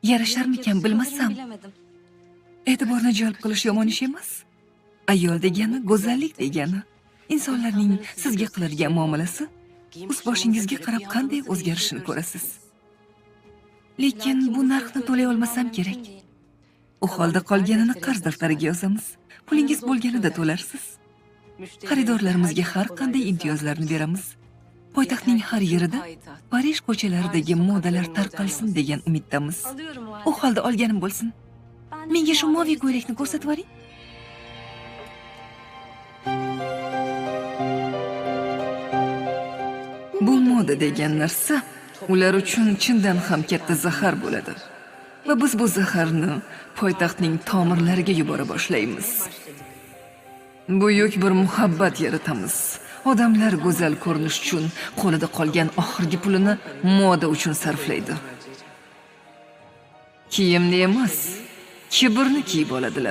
Yarasharmikan bilmasam. Bilemedim. E'tiborni jalb qilish yomon ish emas. Ayol degani go'zallik degani. Insonlarning sizga qiladigan muomalasi ust boshingizga qarab qanday o'zgarishini ko'rasiz. Lekin bu narxni to'lay olmasam kerak. U holda qolganini qarz daftariga yozamiz. Pulingiz bo'lganida to'larsiz. Xaridorlarimizga har qanday imtiyozlarni beramiz. Poytaxtning har yerida Parij ko'chalaridagi modalar tarqalsin degan umiddamiz. Alıyorum o U halde. holda olganim bo'lsin. Ben de Menga şu shu mavi moviy ko'ylakni ko'rsatib yuboring. Bu moda degan narsa ular uchun chindan ham katta zahar bo'ladi. Va biz bu zaharni poytaxtning tomirlariga yubora boshlaymiz. Buyuk bir muhabbat yaratamiz. Odamlar go'zal ko'rinish uchun qo'lida qolgan oxirgi pulini moda uchun sarflaydi. Kiyimni emas, kibrni kiyib oladilar.